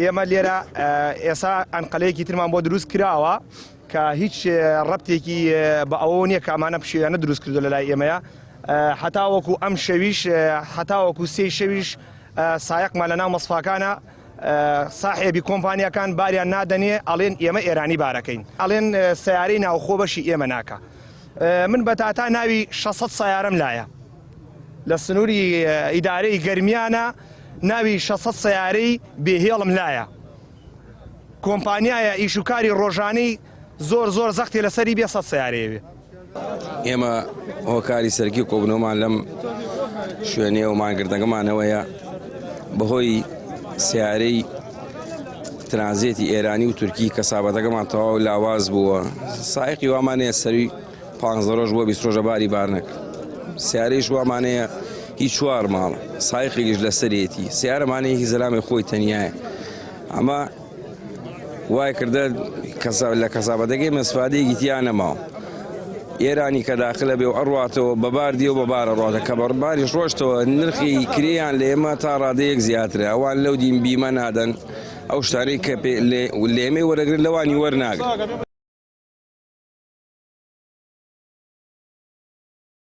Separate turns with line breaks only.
ئێمە لێرە ئێسا ئەنقەلەیەکی ترمان بۆ دروست کراوە کە هیچ ڕەبتێکی بە ئەوەوە نییە کە ئەمانە پشێویانە دروست کردو لە لای ئێمەیە هەتاوەکو ئەم شەویش هەتاوەکو سێی شەویش سایەقمان لە ناو مەسفاکانە ساحێبی کۆمپانیاکان باریان نادەنێ ئەڵێن ئێمە ئێرانی بارەکەین ئەڵێن سیارەی ناوخۆ بەشی ئێمە ناکە من بە تاتا ناوی 600 سیارەم لایە لە سنووری ئیدارەی گەرمیانە ناوی 600 سیارەی بێهێڵم لایە کۆمپانیایە ئیش و کاری ڕۆژانەی زۆر زۆر زەختی لەسەری بێ 100 سیارەیە بێ.
ئێمە هۆکاری سەرکی کۆبنەوەمان لەم شوێنێ و مانگردنەکەمانەوەیە بەهۆی سیارەی ترانزێتی ئێرانی و تورکی کە سابەتەکەمان تەواو لاواز بووە سایقی وامانەیە سەروی پ ڕۆژ بۆ 20 ڕۆژە باری بار نەکرد سیارەیش وامانەیە هی چوار ماڵ سایقێکیش لەسەرێتی سیارەمانەیە هی زەلامی خۆی تەنیایە ئەمە وای کردە لە کەسابەتەکەی مەسفادەیەکی تیا نەماوە ئێرانی کە داخلە بێ و ئەڕاتەوە بەبار دیە و بەبارە ڕاتە کە بەڕباریش ڕۆشتەوە نرخی کرێیان لە ئێمە تا ڕادەیەک زیاترە ئەوان لەو دین بیمە نادەن ئەو شتانەی کە لێمەی وەرەگرن لەوانی وەرناگرن.